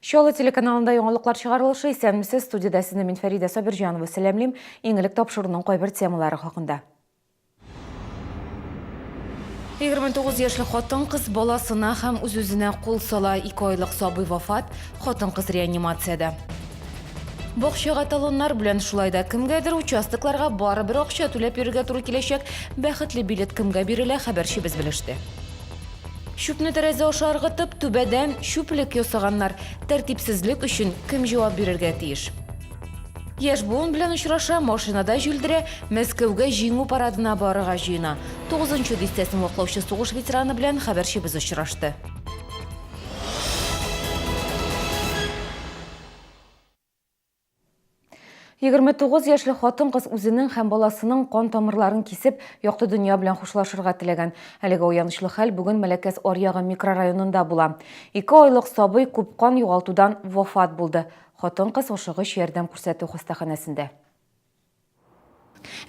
Чаллы телеканалында яңалыклар чыгарылышы. Исәнмесез, студиядә сезне мин Фәридә Сабирҗанова сәламлим. Иң элек тапшыруның кайбер темалары хакында. 29 яшьлек хатын-кыз баласына һәм үз-үзенә кул сала. Ике айлык сабый вафат, хатын-кыз реанимациядә. Бакчага талоннар белән шулай да кемгәдер участокларга барыбер акча түләп йөрергә туры киләчәк. Бәхетле билет кемгә бирелә, хәбәрчебез белеште. Чүпне тәрәзә аша ыргытып, түбәдән чүплек ясаганнар. Тәртипсезлек өчен кем җавап бирергә тиеш? Яшь буын белән очраша, машинада җилдерә, Мәскәүгә Җиңү парадына барырга җыена. Тугызынчы дистәсен ваклаучы сугыш ветераны белән хәбәрчебез очрашты. 29 яшьлек хатын-кыз үзенең һәм баласының кан тамырларын кисеп, якты дөнья белән хушлашырга теләгән. Әлеге аянычлы хәл бүген Мәләкәс аръягы микрорайонында була. Ике айлык сабый күп кан югалтудан вафат булды. Хатын-кыз ашыгыч ярдәм күрсәтү хастаханәсендә.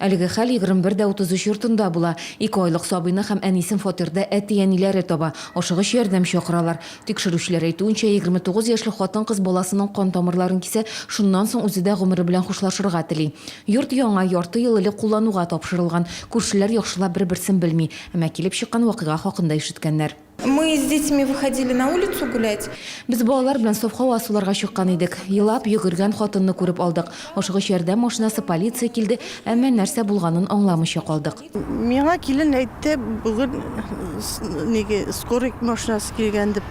Әлеге хәл 21 дә 33 йортында була. Ике айлык сабыйны һәм әнисен фатирда әти-әниләре таба. Ашыгыч ярдәм чакыралар. Тикшерүчеләр әйтүенчә, 29 яшьлек хатын-кыз баласының кан тамырларын кисә, шуннан соң үзе дә гомере белән хушлашырга тели. Йорт яңа, ярты ел элек куллануга тапшырылган. Күршеләр яхшылап бер-берсен белми, әмма килеп чыккан вакыйга хакында ишеткәннәр. Мы с детьми выходили на улицу гулять. Без балалар белән саф һава суларга чыккан идек. Елап йөгергән хатынны күреп алдык. Ашыгыч ярдәм машинасы, полиция килде, әмма нәрсә булганын аңламыйча калдык. Миңа килен әйтте, бүген неге скорый машинасы килгән дип,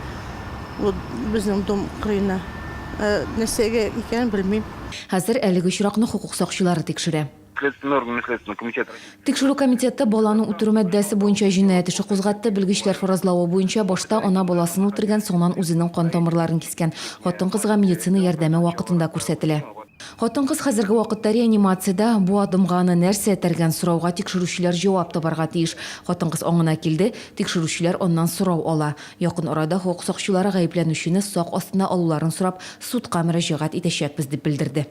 вот безнең дом кырыена. Нәрсәгә икәнен белмим. Хәзер әлеге очракны хокук сакчылары тикшерә. Следственные органы Следственного комитета. Тикшерү комитеты баланы үтерү маддәсе буенча җинаять эше кузгатты. Белгечләр фаразлавы буенча, башта ана баласын үтергән, соңыннан үзенең кан тамырларын кискән. Хатын-кызга медицина ярдәме вакытында күрсәтелә. Хатын-кыз хәзерге вакытта реанимациядә. Бу адымга аны нәрсә этәргән? Сорауга тикшерүчеләр җавап табарга тиеш. Хатын-кыз аңына килде, тикшерүчеләр аннан сорау ала. Якын арада хокук сакчылары гаепләнүчене сак астына алуларын сорап, судка мөрәҗәгать итәчәкбез, дип белдерде.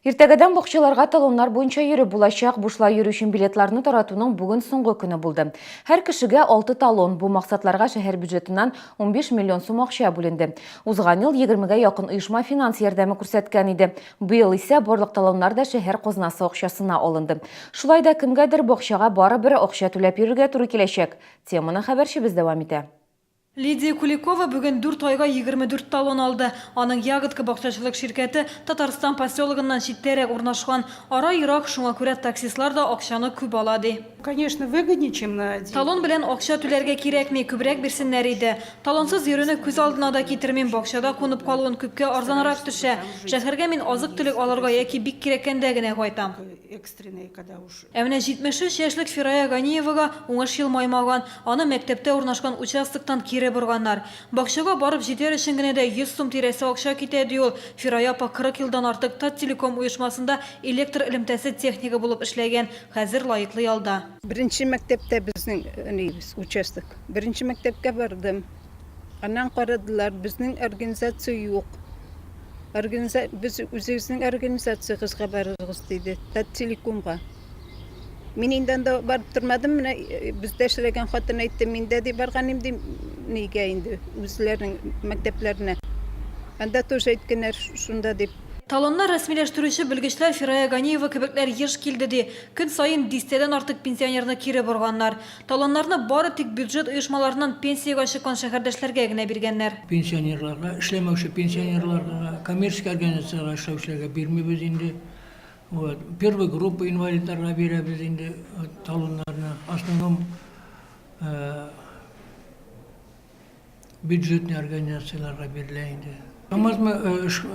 Иртәгәдән бакчаларга талоннар буенча йөреп булачак. Бушлай йөрү өчен билетларны таратуның бүген соңгы көне булды. Һәр кешегә 6 талон. Бу максатларга шәһәр бюджетыннан 15 миллион сум акча бүленде. Узган ел 20-гә якын оешма финанс ярдәме күрсәткән иде. Быел исә барлык талоннар да шәһәр казнасы акчасына алынды. Шулай да кемгәдер бакчага барыбер акча түләп йөрергә туры киләчәк. Теманы хәбәрчебез дәвам итә. Лидия Куликова бүген дүрт айга 24 талон алды. Аның Ягодка бакчачылык ширкәте Татарстан поселогыннан читтәрәк урнашкан. Ара ерак, шуңа күрә таксистлар да акчаны күп ала, ди. Конечно, выгоднее, чем на один. Талон белән акча түләргә кирәкми, күбрәк бирсеннәр иде. Талонсыз йөрүне күз алдына да китермим, бакчада кунып калуын күпкә арзанрак төшә. Шәһәргә мин азык-төлек алырга яки бик кирәккәндә генә кайтам. Ә менә 73 яшьлек Фирая Ганиевага уңыш елмаймаган, аны мәктәптә урнашкан участоктан кире борганнар. Бакчага барып җитәр өчен генә дә 100 сум тирәсе акча китә, ди ул. Фирая апа 40 елдан артык Таттелеком оешмасында электр элемтәсе технигы булып эшләгән, хәзер лаеклы ялда. Беренче мәктәптә безнең ниебез, участок. Беренче мәктәпкә бардым. Аннан карадылар, безнең организация юк. Организа... Без үзегезнең организациягезгә барыгыз, диде, Таттелекомга. Мин инде анда барып тормадым, менә э, бездә эшләгән хатын әйтте, мин дә ди барган идем, ди, нигә инде үзләренең мәктәпләренә. Анда тоже әйткәннәр шунда дип. Талоннар рәсмиләштерүче белгечләр Фирая Ганиева кебекләр еш килде, ди. Көн саен дистәдән артык пенсионерны кире борганнар. Талоннарны бары тик бюджет оешмаларыннан пенсиягә чыккан шәһәрдәшләргә генә биргәннәр. Пенсионерларга, эшләмәүче пенсионерларга, коммерческий организацияләргә эшләүчеләргә бирмибез инде. Вот. Первой группа инвалидларга бирәбез инде талоннарны. Основном Бюджетный организацияләргә бирелә инде. КАМАЗмы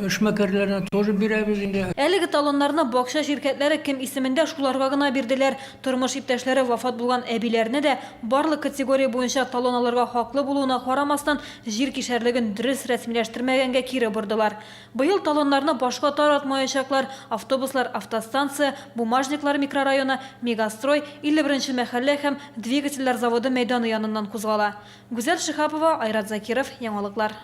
эшмәкәрләренә тоже бирәбез инде. Әлеге талоннарны бакча ширкәтләре кем исемендә, шуларга гына бирделәр. Тормыш иптәшләре вафат булган әбиләрне дә, барлык категория буенча талон алырга хаклы булуына карамастан, җир кишәрлеген дөрес рәсмиләштермәгәнгә кире бордылар. Быел талоннарны башка таратмаячаклар, автобуслар Автостанция, Бумажниклар микрорайоны, Мегастрой, 51 нче мәхәллә һәм Двигательләр заводы мәйданы яныннан кузгала. Гүзәл Шиһапова, Айрат Закиров, Яңалыклар.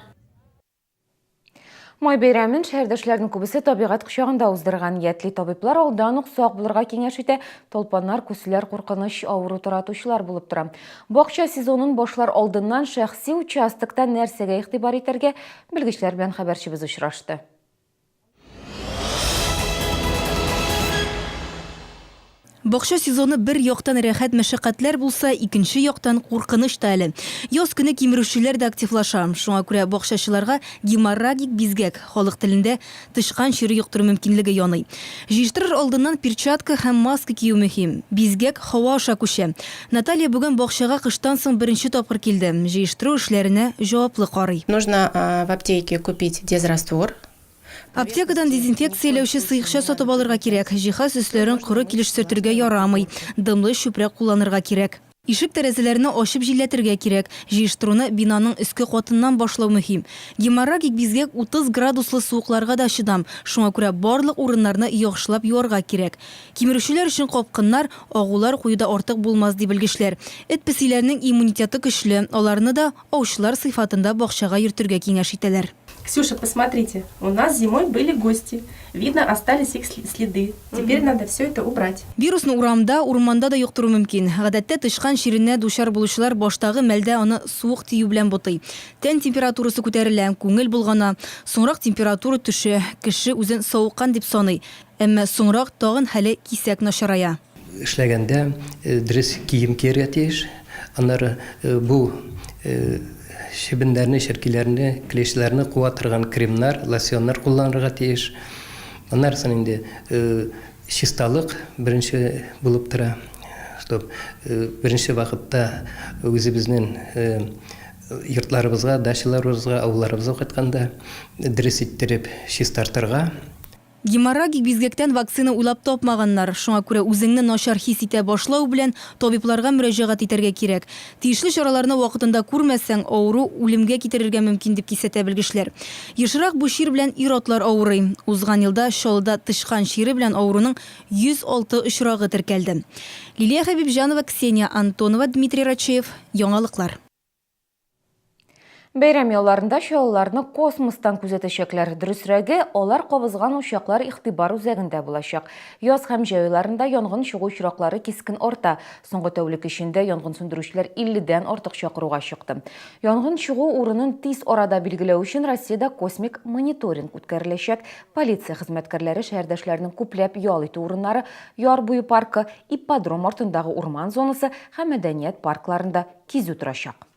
Май бәйрәмен шәһәрдәшләрнең күбесе табигать кочагында уздырырга ниятли. Табиблар алдан ук сак булырга киңәш итә. Талпаннар, күселәр куркыныч авыру таратучылар булып тора. Бакча сезонын башлар алдыннан шәхси участокта нәрсәгә игътибар итәргә, белгечләр белән хәбәрчебез очрашты. Бакча сезоны бер яктан рәхәт мәшәкатьләр булса, икенче яктан куркыныч та әле. Яз көне кимерүчеләр дә активлаша. Шуңа күрә бакчачыларга геморрагик бизгәк, халык телендә тычкан чире йоктыру мөмкинлеге яный. Җыештырыр алдыннан перчатка һәм маска кию мөһим. Бизгәк һава аша күчә. Наталья бүген бакчага кыштан соң беренче тапкыр килде. Җыештыру эшләренә җаваплы карый. Нужно в аптеке купить дезраствор. Аптекадан дезинфекцияләүче сыекча сатып алырга кирәк. Җиһаз өсләрен коры килеш сөртергә ярамый. Дымлы чүпрәк кулланырга кирәк. Ишек-тәрәзәләрне ачып җилләтергә кирәк. Җыештыруны бинаның өске катыннан башлау мөһим. Геморрагик бизгәк 30 градуслы суыкларга да чыдам. Шуңа күрә барлык урыннарны яхшылап юарга кирәк. Кимерүчеләр өчен капкыннар, агулар кую да артык булмас, ди белгечләр. Эт-песиләрнең иммунитеты көчле, аларны да аучылар сыйфатында бакчага йөртергә киңәш итәләр. Ксюша, посмотрите, у нас зимой были гости, видно, остались их следы, теперь надо все это убрать. Вирусны урамда, урманда да йоктыру мөмкин. Гадәттә, тычкан чиренә дучар булучылар баштагы мәлдә аны суык тию белән бутый. Тән температурасы күтәрелә, күңел болгана. Соңрак температура төшә, кеше үзен савыккан дип саный. Әмма соңрак тагын хәле кисәк начарая. Эшләгәндә дөрес кием кияргә тиеш. Аннары бу чебеннәрне, черкиләрне, клещләрне куа торган кремнар, лосьоннар кулланырга тиеш. Аннары соң инде чисталык беренче булып тора. Чтоб беренче вакытта үзебезнең йортларыбызга, дачаларыбызга, авылларыбызга кайтканда дөрес иттереп чистартырга. Геморрагик бизгәктән вакцина уйлап тапмаганнар. Шуңа күрә үзеңне начар хис итә башлау белән табибларга мөрәҗәгать итәргә кирәк. Тиешле чараларны вакытында күрмәсәң, авыру үлемгә китерергә мөмкин, дип кисәтә белгечләр. Ешрак бу чир белән ир-атлар авырый. Узган елда Чаллыда тычкан чире белән авыруның 106 очрагы теркәлде. Лилия Хәбибҗанова, Ксения Антонова, Дмитрий Рачеев. Яңалыклар. Бәйрәм ялларында чаллыларны космостан күзәтәчәкләр. Дөресрәге, алар кабызган учаклар игътибар үзәгендә булачак. Яз һәм җәй айларында янгын чыгу очраклары кискен арта. Соңгы тәүлек эчендә янгын сүндерүчеләр 50 дән артык чакыруга чыкты. Янгын чыгу урынын тиз арада билгеләү өчен Россиядә космик мониторинг үткәреләчәк. Полиция хезмәткәрләре шәһәрдәшләрнең күпләп ял итү урыннары, Яр буе паркы, ипподром артындагы урман зонасы һәм мәдәният паркларында кизү торачак.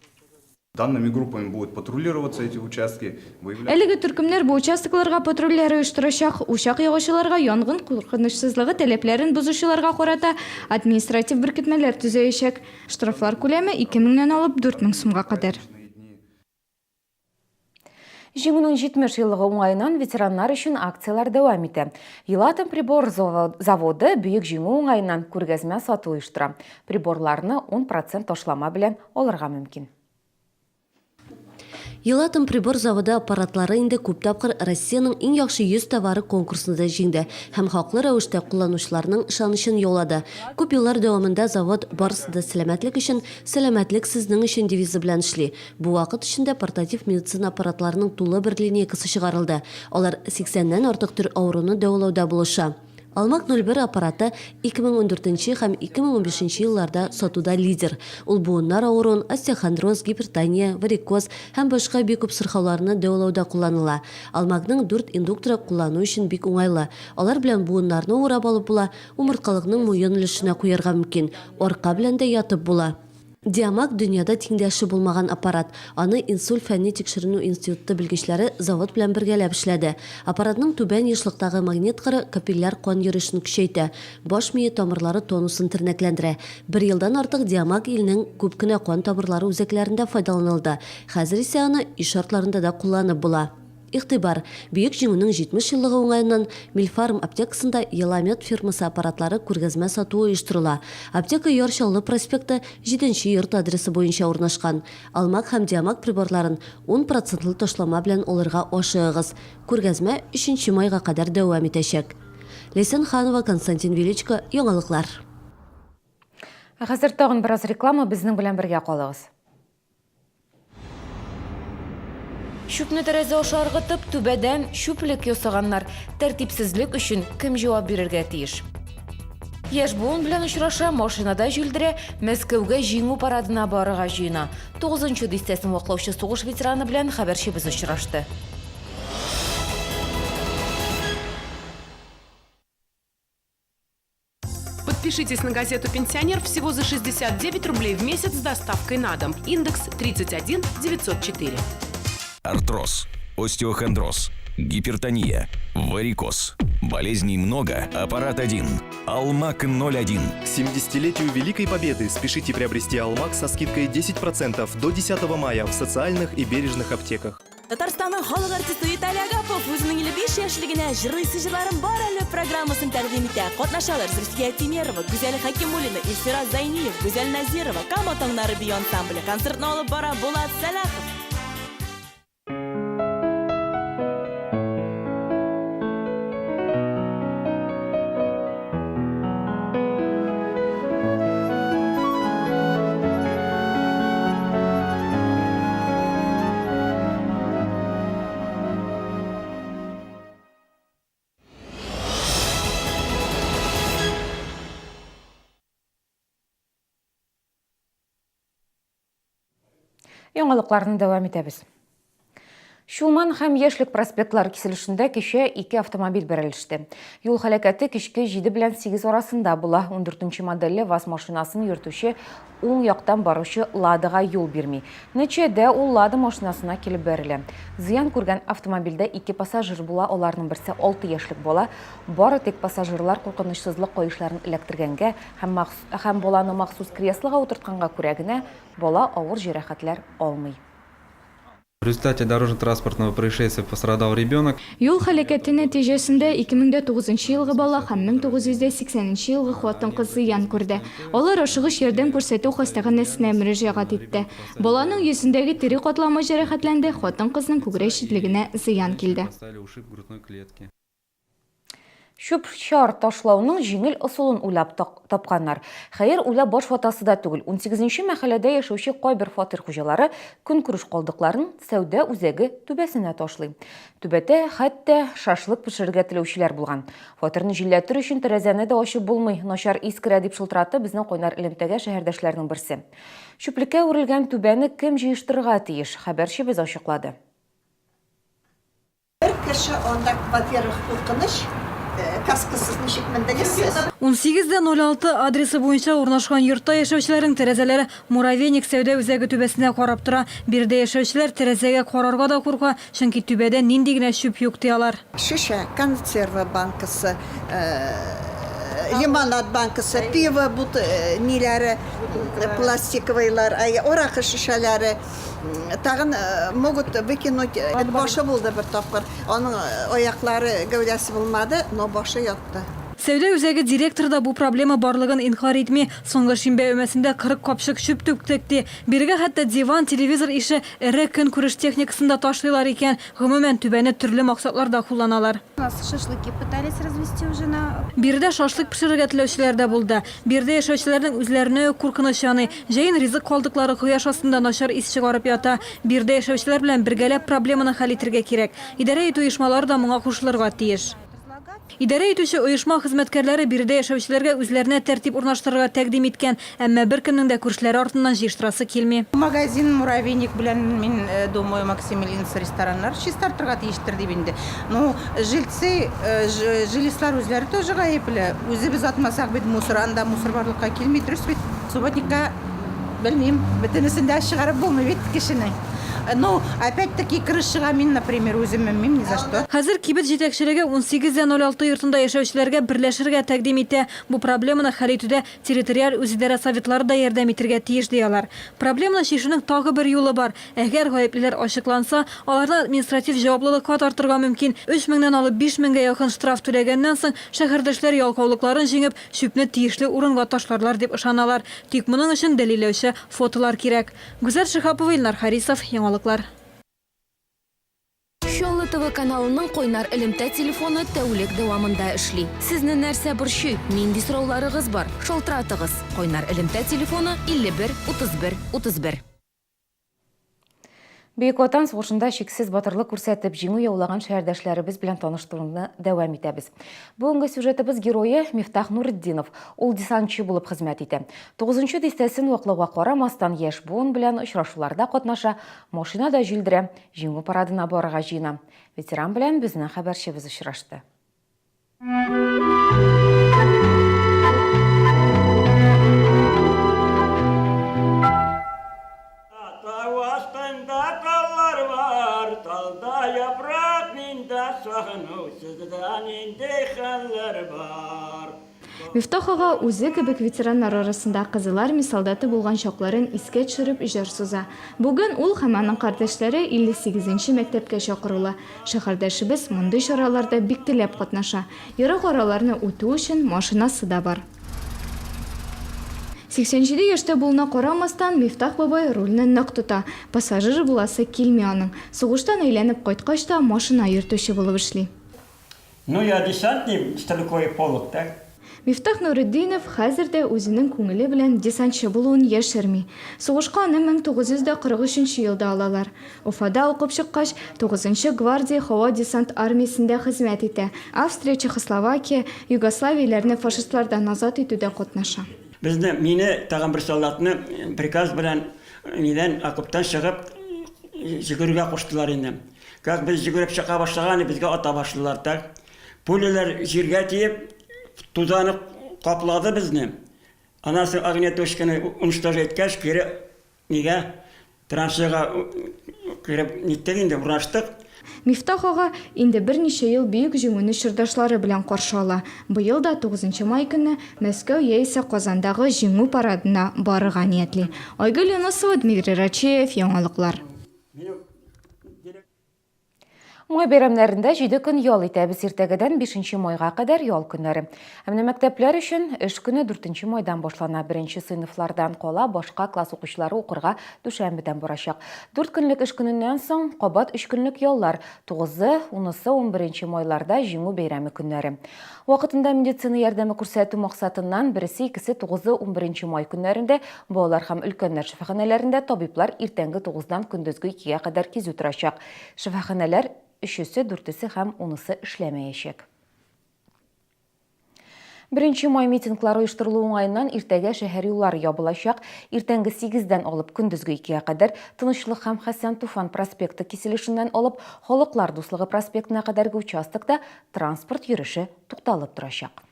Данными группами будут патрулироваться эти участки, выявлять. Әлеге төркемнәр бу участокларга патрульләр оештырачак, учак ягучыларга, янгын куркынычсызлыгы таләпләрен бозучыларга карата административ беркетмәләр төзәячәк. Штрафлар күләме 2 меңнән алып 4 мең сумга кадәр. Җиңүнең 70 еллыгы уңаеннан ветераннар өчен акцияләр дәвам итә. Елатомприбор заводы Бөек Җиңү уңаеннан күргәзмә сату оештыра. Приборларны 10 процент ташлама белән алырга мөмкин. Елатомприбор заводы аппаратлары инде күп тапкыр Россиянең иң яхшы 100 товары конкурсында җиңде һәм хаклы рәвештә кулланучыларның ышанычын яулады. Күп еллар дәвамында завод Барысы да сәламәтлек өчен, сәламәтлек сезнең өчен девизы белән эшли. Бу вакыт эчендә портатив медицина аппаратларының тулы бер линейкасы чыгарылды. Алар 80 нән артык төр авыруны дәвалауда булыша. Алмак 01 аппараты 2014 нче һәм 2015 нче елларда сатуда лидер. Ул буыннар авыруын, остеохондроз, гипертония, варикоз һәм башка бик күп сырхауларны дәвалауда кулланыла. Алмакның дүрт индукторы куллану өчен бик уңайлы. Алар белән буыннарны урап алып була, умырткалыкның муен өлешенә куярга мөмкин, арка белән дә ятып була. Диамаг, дөньяда тиңдәше булмаган аппарат. Аны Инсульт фәнни-тикшеренү институты белгечләре завод белән бергәләп эшләде. Аппаратның түбән ешлыктагы магнит кыры капилляр кан йөрешен көчәйтә, баш мие тамырлары тонусын тернәкләндерә. Бер елдан артык Диамаг илнең күп кенә кан тамырлары үзәкләрендә файдаланылды. Хәзер исә аны өй шартларында да кулланып була. Игътибар! Бөек Җиңүнең 70 еллыгы уңаеннан Мильфарм аптекасында Еламед фирмасы аппаратлары күргәзмә сатуы оештырыла. Аптека Яр Чаллы проспекты, җиденче йорт адресы буенча урнашкан. Алмак һәм Диамаг приборларын ун процентлы ташлама белән алырга ашыгыгыз. Күргәзмә өченче майга кадәр дәвам итәчәк. Ләйсән Ханова, Константин Величко, Яңалыклар. Ә хәзер тагын бераз реклама, безнең белән бергә калыгыз. Чүпне тәрәзә аша ыргытып, түбәдән чүплек ясаганнар. Тәртипсезлек өчен кем җавап бирергә тиеш? Яшь буын белән очраша, машинада җилдерә, Мәскәүгә Җиңү парадына барырга җыена. Тугызынчы дистәсен ваклаучы сугыш ветераны белән хәбәрчебез очрашты. Подпишитесь на газету «Пенсионер» всего за 69 рублей в месяц с доставкой на дом. Индекс 31 904. Артроз, остеохондроз, гипертония, варикоз. Болезней много, аппарат один. Алмак 01. К 70-летию Великой Победы спешите приобрести «Алмак» со скидкой 10% до 10 мая в социальных и бережных аптеках. Татарстанның халык артисты Виталий Агапов үзенең 55 яшьлегенә Җырлыйсы җырларым бар әле программасын тәкъдим итә. Катнашалар Зөлфия Тимерова, Гүзәл Хәкимуллина, Илфира Зайниев, Гүзәл Назирова, Кама таңнары бию ансамбле. Концертны алып бара Булат Сәлахов. Яңалыкларны дәвам итәбез. Чулман һәм Яшьлек проспектлары киселешендә кичә ике автомобиль бәрелеште. Юл һәлакәте кичке 7 белән 8 арасында була. 14 модельле ВАЗ машинасын йөртүче уң яктан баручы Ладага юл бирми. Нәтиҗәдә ул Лада машинасына килеп бәрелә. Зыян күргән автомобильдә ике пассажир була, аларның берсе 6 яшьлек бала. Бары тик пассажирлар куркынычсызлык каешларын эләктергәнгә һәм һәм баланы махсус креслога утыртканга күрә генә бала авыр җәрәхәтләр алмый. В результате дорожно-транспортного происшествия пострадал ребенок. Юл һәлакәте нәтиҗәсендә 2009 нчы елгы бала һәм 1980 нче елгы хатын-кыз зыян күрде. Алар ашыгыч ярдәм күрсәтү хастаханәсенә мөрәҗәгать итте. Баланың йөзендәге тире катламы җәрәхәтләнде, хатын-кызның күкрәк читлегенә зыян килде. Чүп-чар ташлауның җиңел ысулын уйлап тапканнар. Хәер, уйлап баш ватасы да түгел. Унсигезенче мәхәлләдә яшәүче кайбер фатир хуҗалары көнкүреш калдыкларын сәүдә үзәге түбәсенә ташлый. Түбәтә хәтта шашлык пешерергә теләүчеләр булган. Фатирны җилләтер өчен тәрәзәне дә ачып булмый, начар ис керә, дип шылтыратты безнең кайнар элемтәгә шәһәрдәшләрнең берсе. Чүплеккә әверелгән түбәне кем җыештырырга тиеш? Хәбәрчебез ачыклады. Бер кеше анда, во-первых, куркыныч, каскасыз ничек мендегез сез? 18 дә 06 адресы буенча урнашкан йортта яшәүчеләрнең тәрәзәләре Муравейник сәүдә үзәге түбәсенә карап тора. Биредә яшәүчеләр тәрәзәгә карарга да курка, чөнки түбәдә нинди генә чүп юк, ди алар. Шешә, консерва банкасы, лимонад банкасы, пиво бут ниләре, пластиковыйлар, аракы шешәләре. Тагын могут выкинуть. Эт башы булды бер тапкыр. Аның аяклары, гәүдәсе булмады, но башы ятты. Сәүдә үзәге директоры да бу проблема барлыгын инкарь итми. Соңгы шимбә өмәсендә 40 капчык чүп түктек, ди. Бирегә хәтта диван, телевизор ише эре көнкүреш техникасын да ташлыйлар икән. Гомумән, түбәне төрле максатларда кулланалар. У нас шашлыки пытались развести уже на. Биредә шашлык пешерергә теләүчеләр дә булды. Биредә яшәүчеләрнең үзләренә үк куркыныч яный. Җәен ризык калдыклары кояш астында начар ис чыгарып ята. Биредә яшәүчеләр белән бергәләп проблеманы хәл итергә кирәк. Идарә итү оешмалары да моңа кушылырга тиеш. Идарә итүче оешма хезмәткәрләре биредә яшәүчеләргә үзләренә тәртип урнаштырырга тәкъдим иткән, әмма беркемнең дә күршеләре артыннан җыештырасы килми. Магазин Муравейник белән мин думаю, Максимилинс рестораннар чистартырга тиештер дип инде. Ну, жильцы, жилистлар үзләре тоже гаепле. Үзебез атмасак бит мусор, анда мусор барлыкка килми, дөрес бит? Субботникка белмим, бөтенесен дә чыгарып булмый бит кешенең. Ну, опять-таки, крышага мин, например, үзем менмим ни за что. Хәзер кибет җитәкчелеге 18 дә 06 йортында яшәүчеләргә берләшергә тәкъдим итә. Бу проблеманы хәл итүдә территориаль үзидарә советлары да ярдәм итергә тиеш, ди алар. Проблеманы чишүнең тагы бер юлы бар. Әгәр гаеплеләр ачыкланса, аларны административ җаваплылыкка тартырга мөмкин. Өч меңнән алып биш меңгә якын штраф түләгәннән соң, шәһәрдәшләр ялкаулыкларын җиңеп, чүпне тиешле урынга ташларлар дип ышаналар. Тик моның өчен дәлилләүче фотолар кирәк. Гүзәл Шиһапова, Илнар Харисов, Яңалыклар. Чаллы ТВ каналының кайнар элемтә телефоны тәүлек дәвамында эшли. Сезне нәрсә борчый? Нинди сорауларыгыз бар? Шалтыратыгыз. Кайнар элемтә телефоны 51 31 31. Бөек Ватан сугышында чиксез батырлык күрсәтеп, җиңү яулаган шәһәрдәшләребез белән таныштыруны дәвам итәбез. Бүгенге сюжетыбыз герое Мифтах Нуретдинов. Ул десантчы булып хезмәт итә. Тугызынчы дистәсен ваклауга карамастан, яшь буын белән очрашуларда катнаша, машинада җилдерә, Җиңү парадына барырга җыена. Ветеран белән безнең хәбәрчебез очрашты. Тау астында таллар бар, талда яфрак, миндә сагыну, сездә нинди хәлләр бар? Мифтах ага үзе кебек ветераннар арасында Кызыл Армия солдаты булган чакларын искә төшереп җыр суза. Бүген ул һәм аның кардәшләре 58 нче мәктәпкә чакырулы. Шәһәрдәшебез мондый чараларда бик теләп катнаша. Ерак араларны үтү өчен машинасы да бар. 87 яшьтә булуына карамастан, Мифтах бабай рульне нык тота. Пассажир буласы килми аның. Сугыштан әйләнеп кайткач та машина йөртүче булып эшли. Ну я десантник, стрелковый полк, так? Мифтах Нуретдинов хәзер дә үзенең күңеле белән десантчы булуын яшерми. Сугышка аны 1943 нче елда алалар. Уфада укып чыккач, тугызынчы гвардия һава-десант армиясендә хезмәт итә, Австрия, Чехословакия, Югославияләрне фашистлардан азат итүдә катнаша. Безне, мине, тагын бер солдатны приказ белән нидән, окоптан чыгып, йөгерергә куштылар инде. Как без йөгереп чыга башлаган, безгә ата башладылар. Так, пулялар җиргә тиеп, тузаны каплады безне. Аннан соң огнетушканы уничтожить иткәч, кире нигә, траншеяга кереп ниттек инде, урнаштык. Мифтах ага инде берничә ел Бөек Җиңүне чордашлары белән каршы ала. Быел да тугызынчы май көнне Мәскәү яисә Казандагы Җиңү парадына барырга ниятли. Айгөл Юнысова, Дмитрий Рачеев, Яңалыклар. Май бәйрәмнәрендә җиде көн ял итәбез. Иртәгәдән 5 майга кадәр ял көннәре. Ә менә мәктәпләр өчен эш көне 4 майдан башлана. Беренче сыйныфлардан кала башка класс укучылары укырга дүшәмбедән барачак. Дүрт көнлек эш көненнән соң кабат өч көнлек яллар. Тугызы, унысы, унберенче майларда Җиңү бәйрәме көннәре. Вакытында медицина ярдәме күрсәтү максатыннан бересе, икесе, тугызы, унберенче май көннәрендә балалар һәм өлкәннәр шифаханәләрендә табиблар иртәнге тугыздан көндезге икегә кадәр кизү торачак. Шифаханәләр өчесе, дүртесе һәм унысы эшләмәячәк. Беренче май митинглары оештырылу уңаеннан иртәгә шәһәр юллары ябылачак. Иртәнге сигездән алып көндезге икегә кадәр Тынычлык һәм Хәсән Туфан проспекты киселешеннән алып Халыклар дуслыгы проспектына кадәрге участокта Транспорт йөреше тукталып торачак.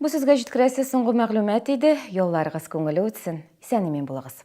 Бу сезгә җиткерәсе соңгы мәгълүмат иде. Ялларыгыз күңелле үтсен. Исән-имин булыгыз.